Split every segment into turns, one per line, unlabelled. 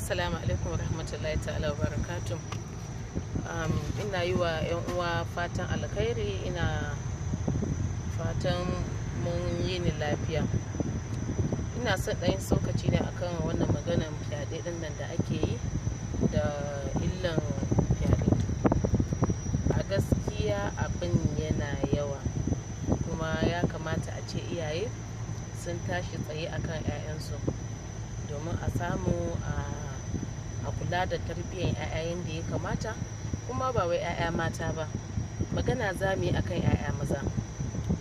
Assalamu alaikum wa rahmatullahi ta'ala wa barakatuh. Ina yi wa 'yan uwa fatan alkhairi, ina fatan mun yi ni lafiya. Ina son ɗan tsokaci ne akan wannan maganan fyaɗe ɗin nan da ake yi da illan fyaɗe. A gaskiya abin yana yawa, kuma ya kamata a ce iyaye sun tashi tsaye akan 'ya'yansu domin a samu a kula da tarbiyyar 'ya'ya yanda ya kamata. Kuma ba wai 'ya'ya mata ba, magana za mu yi akan 'ya'ya maza.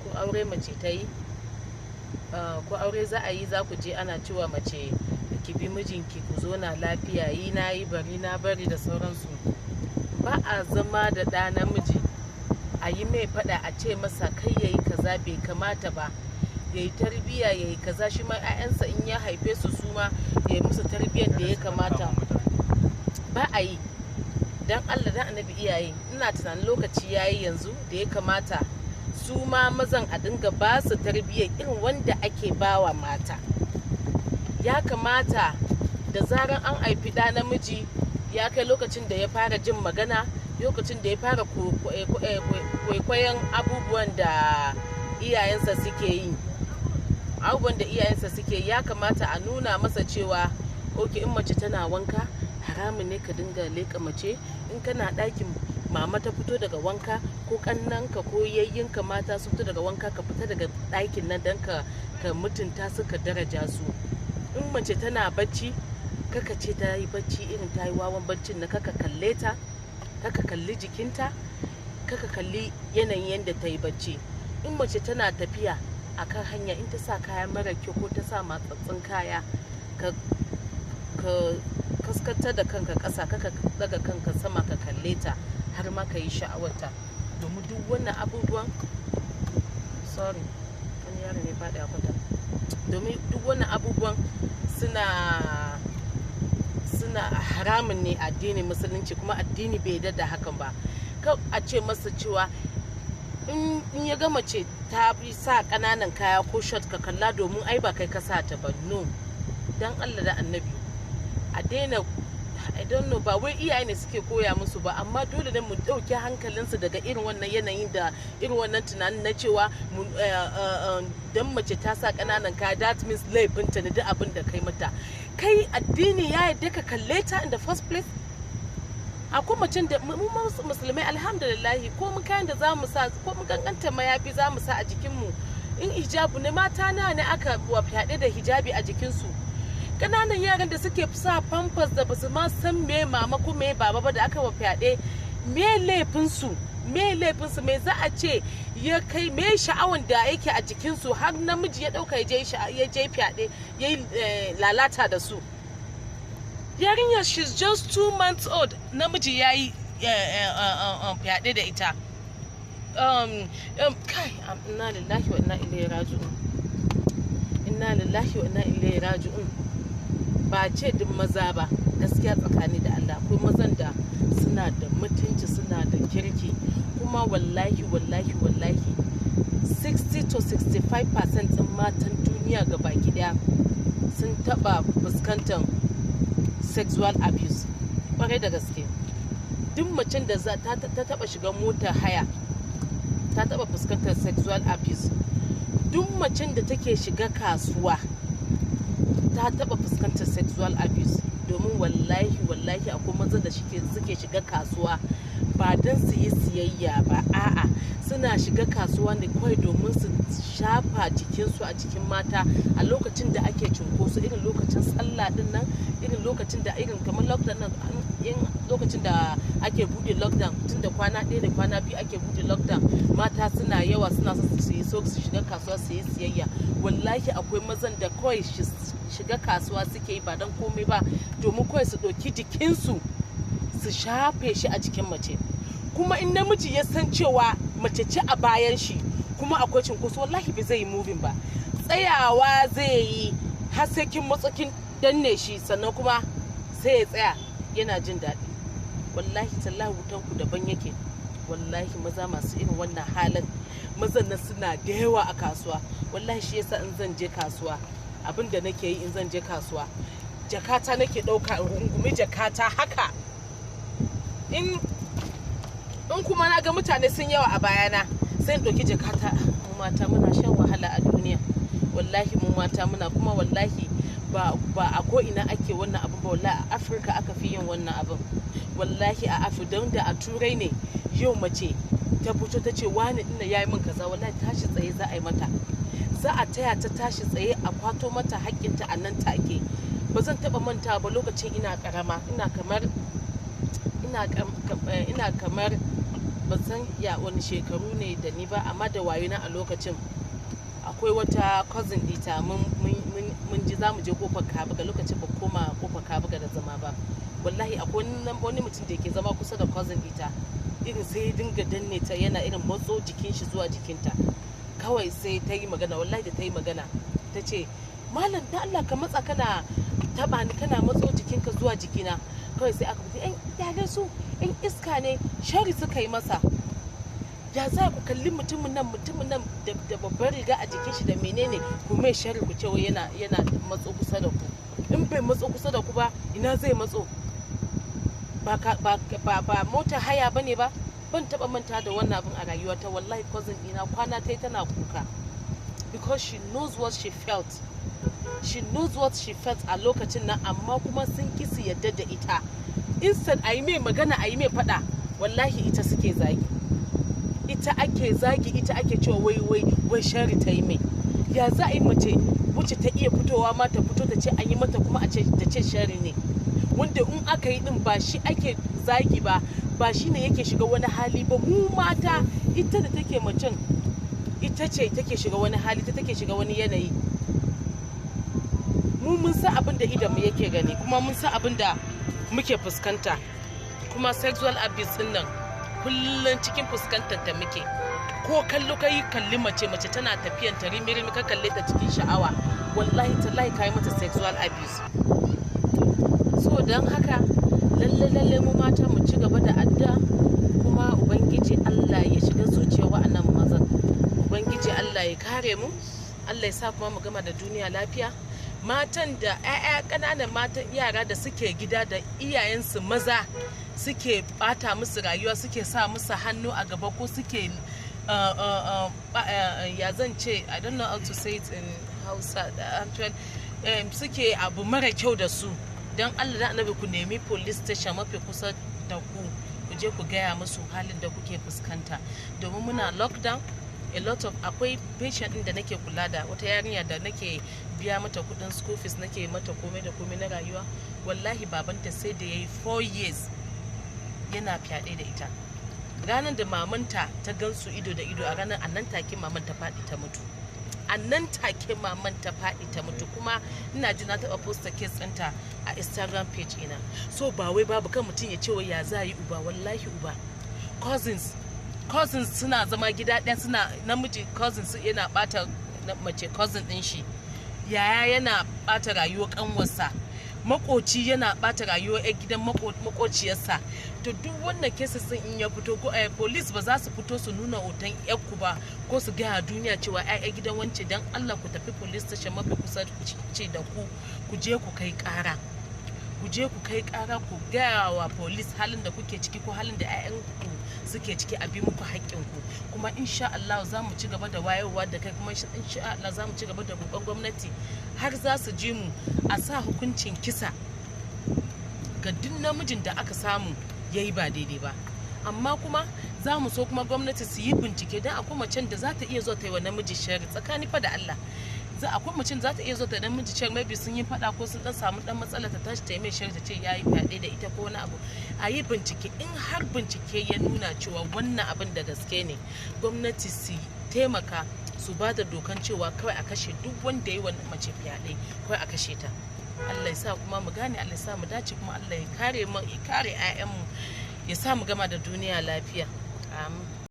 Ko aure mace ta yi, ko aure za a yi, za ku je ana cewa mace, "Ki bi mijinki, ku zauna lafiya, yi na yi, bari na bari," da sauransu. Ba a zama da ɗa namiji a yi mai faɗa, a ce masa kai ya yi kaza, bai kamata ba, ya yi tarbiyya, ya yi kaza. Shi ma 'ya'yansa in ya haife su, su ma ya yi musu tarbiyyar da ya kamata. Ba a yi. Dan Allah dan Annabi iyaye, ina tunanin lokaci ya yi yanzu da ya kamata su ma mazan a dinga ba su tarbiyyar irin wanda ake bawa mata. Ya kamata da zaran an haifi ɗa namiji, ya kai lokacin da ya fara jin magana, lokacin da ya fara kwaikwayon abubuwan da iyayensa suke yi, abubuwan da iyayensa suke, ya kamata a nuna masa cewa, ok, in mace tana wanka, haramun ne ka dinga leƙa mace. In kana ɗakin mama ta fito daga wanka, ko ƙannanka ko yayyinka mata su fito daga wanka, ka fita daga ɗakin nan don ka mutunta su, ka daraja su. In mace tana bacci, kaka ce ta yi bacci irin ta yi wawan baccin na, kaka kalle ta, kaka kalli jikinta, kaka kalli yanayin yadda ta yi bacci. In mace tana tafiya a kan hanya, in ta sa kaya mara kyau ko ta sa matsatsin kaya, ka kaskantar da kanka ƙasa, kaka daga kanka sama ka kalle ta har ma ka yi sha'awarta. Domin duk wannan abubuwan, sorry, wani yaro ne faɗi a kwata, domin duk wannan abubuwan suna haramun ne addinin Musulunci, kuma addini bai yarda da hakan ba. Ka a ce masa cewa in ya ga mace ta fi sa ƙananan kaya ko short, ka kalla, domin ai ba kai ka sa ta ba. No, dan Allah da Annabi a daina. I don't know, ba wai iyaye ne suke koya musu ba, amma dole ne mu ɗauki hankalinsu daga irin wannan yanayin da irin wannan tunanin na cewa dan mace ta sa ƙananan kaya, that means laifinta ne duk abin da kai mata. Kai, addini ya yarda ka kalle ta in the first place? Akwai macen da mu musulmai, alhamdulillahi, ko mun kayan da zamu sa, ko mun kankanta mayafi zamu sa a jikinmu, in hijabu ne, mata na ne aka wa fyaɗe da hijabi a jikinsu? Ƙananan yaran da suke sa Pampers da basu ma san me mama ko me baba ba da aka wa fyaɗe, me laifinsu? Me laifinsu? Me za a ce ya kai, me sha'awan da yake a jikinsu har namiji ya ɗauka ya je fyaɗe, ya yi lalata da su? Yarinyar, she's just 2 months old, namiji ya yi fyaɗe da ita. Kai, inna lillahi wa inna ilaihi raji'un, inna lillahi wa inna ilaihi raji'un. Ba ce duk maza ba, gaskiya tsakani da Allah akwai mazan da suna da mutunci, suna da kirki. Kuma wallahi, wallahi, wallahi, 60 to 65% ɗin matan duniya ga baki daya sun taba fuskantar sexual abuse. Kwarai da gaske, duk macen da ta taba shiga mota haya ta taba fuskantar sexual abuse. Duk macen da take shiga kasuwa ta taba fuskantar sexual abuse. Domin wallahi, wallahi, akwai mazan da suke shiga kasuwa ba don su yi siyayya ba, a'a, suna shiga kasuwa ne kawai domin su shafa jikinsu a jikin mata a lokacin da ake cunkoso, irin lokacin sallah din nan, irin lokacin da irin kamar lockdown nan, in lokacin da ake bude lockdown, tun da kwana 1 da kwana 2 ake bude lockdown, mata suna yawa, suna so su yi so su shiga kasuwa su yi siyayya. Wallahi akwai mazan da kawai shiga kasuwa suke yi ba don komai ba, domin kawai su ɗauki jikinsu su shafe shi a jikin mace. Kuma in namiji ya san cewa mace ce a bayan shi kuma akwai cunkoso, wallahi bai zai yi moving ba, tsayawa zai yi har sai kin matsa kin danne shi, sannan kuma sai ya tsaya yana jin daɗi. Wallahi tallahi, wutan ku daban yake. Wallahi maza masu irin wannan halin, mazan nan suna da yawa a kasuwa. Wallahi shi yasa in zan je kasuwa, abin da nake yi in zan je kasuwa Jakata nake ɗauka, in rungumi jakata haka. In kuma na ga mutane sun yawa a bayana, sai in ɗauki jakata. Mu mata muna shan wahala a duniya, wallahi. Mu mata muna kuma, wallahi, ba a ko ina ake wannan abin ba. Wallahi a Afirka aka fi yin wannan abin, wallahi a Afirka. Don da a Turai ne yau mace ta fito ta ce wani ina yayi min kaza, wallahi tashi tsaye za a yi mata, za a taya ta tashi tsaye a kwato mata haƙƙinta a nan take. Ba zan taɓa manta ba, lokacin ina ƙarama, ina kamar ban san ya wani shekaru ne da ni ba, amma da wayona a lokacin, akwai wata cousin dita, mun ji za mu je Kofar Kabuga. Lokacin ba koma Kofar Kabuga da zama ba. Wallahi akwai wani mutum da ke zama kusa da cousin dita, irin sai ya dinga danne ta, yana irin matso jikin shi zuwa jikinta. Kawai sai ta yi magana. Wallahi da ta yi magana ta ce, "Malam, da Allah ka matsa, kana taba ni, kana matso jikinka zuwa jikina." Kawai sai aka fita, yan yare su yan iska ne, shari suka yi masa. Ya za ku kalli mutumin nan da babbar riga a jikin shi da menene, ku mai shari, ku ce wai yana matso kusa da ku? In bai matso kusa da ku ba, ina zai matso? Ba ba ba, ba mota haya bane ba. Ban taba manta da wannan abin a rayuwata. Wallahi cousin ina kwana tai tana kuka, because she knows what she felt, she knows what she felt a lokacin nan. Amma kuma sun ki su yadda da ita. Instead a yi mai magana, a yi mai fada, wallahi ita suke zagi, ita ake zagi, ita ake cewa wai wai wai shari ta yi mai. Ya za a yi mace wacce ta iya fitowa ma ta fito ta ce an yi mata, kuma a ce ta ce shari ne? Wanda in aka yi din, ba shi ake zagi ba, ba shi ne yake shiga wani hali ba. Mu mata, ita da take macen, ita ce take shiga wani hali, ta take shiga wani yanayi. Mu mun san abin da idan mu yake gani, kuma mun san abin da muke fuskanta. Kuma sexual abuse din nan kullum cikin fuskantar ta muke. Ko kallo kai, kalli mace, mace tana tafiyan ta rimi rimi, ka kalle ta cikin sha'awa, wallahi tallahi kai mata sexual abuse. So don haka lalle lalle mu mata mu ci gaba da addu'a, kuma Ubangiji Allah ya shiga zuciya wa'annan mazan. Ubangiji Allah ya kare mu, Allah ya sa kuma mu gama da duniya lafiya. Matan da 'ya'ya, ƙananan matan, yara da suke gida da iyayensu maza suke bata musu rayuwa, suke sa musu hannu a gaba, ko suke ya zan ce, I don't know how to say it in Hausa actually, suke abu mara kyau da su, don Allah da Annabi ku nemi police station mafi kusa da ku, ku je ku gaya musu halin da kuke fuskanta. Domin muna lockdown, a lot of, akwai patient din da nake kula da, wata yarinya da nake biya mata kudin school fees, nake mata komai da komai na rayuwa. Wallahi babanta sai da yayi 4 years yana fyaɗe da ita. Ranar da mamanta ta gansu ido da ido, a ranar, a nan take maman ta faɗi ta mutu. A nan take maman ta faɗi ta mutu. Kuma ina ji na taɓa posta case ɗinta a Instagram page ina. So ba wai babu, kan mutum ya ce wai ya za yi uba. Wallahi uba, cousins suna zama gida ɗaya, suna namiji cousins yana ɓata mace cousin ɗin shi, yaya yana ɓata rayuwar ƙanwarsa, makoci yana ɓata rayuwar 'yan gidan makociyarsa. To duk wannan cases din in ya fito, ko police ba za su fito su nuna hoton yakku ba, ko su gaya duniya cewa 'ya'ya gidan wance. Dan Allah ku tafi police station mafi kusa ce da ku, ku je ku kai ƙara, ku je ku kai ƙara, ku gaya wa police halin da kuke ciki ko halin da 'ya'yanku suke ciki, a bi muku haƙƙinku. Kuma insha Allah za mu ci gaba da wayarwa da kai, kuma insha Allah za mu ci gaba da roƙon gwamnati har za su ji mu, a sa hukuncin kisa ga duk namijin da aka samu ya yi ba daidai ba. Amma kuma za mu so kuma gwamnati su yi bincike, don akwai macen da za ta iya zuwa ta yi wa namiji shari tsakani fa da Allah. Za akwai macen za ta iya zuwa ta namiji shari, maybe sun yi fada ko sun dan samu dan matsala, ta tashi ta yi mai shari, ta ce ya yi fyaɗe da ita ko wani abu. A yi bincike. In har bincike ya nuna cewa wannan abin da gaske ne, gwamnati su taimaka su ba da dokan cewa kawai a kashe duk wanda ya yi wa mace fyaɗe, kawai a kashe ta. Allah ya sa kuma mu gane, Allah ya sa mu dace, kuma Allah ya kare mu, ya kare 'ya'yanmu, ya sa mu gama da duniya lafiya. Amin.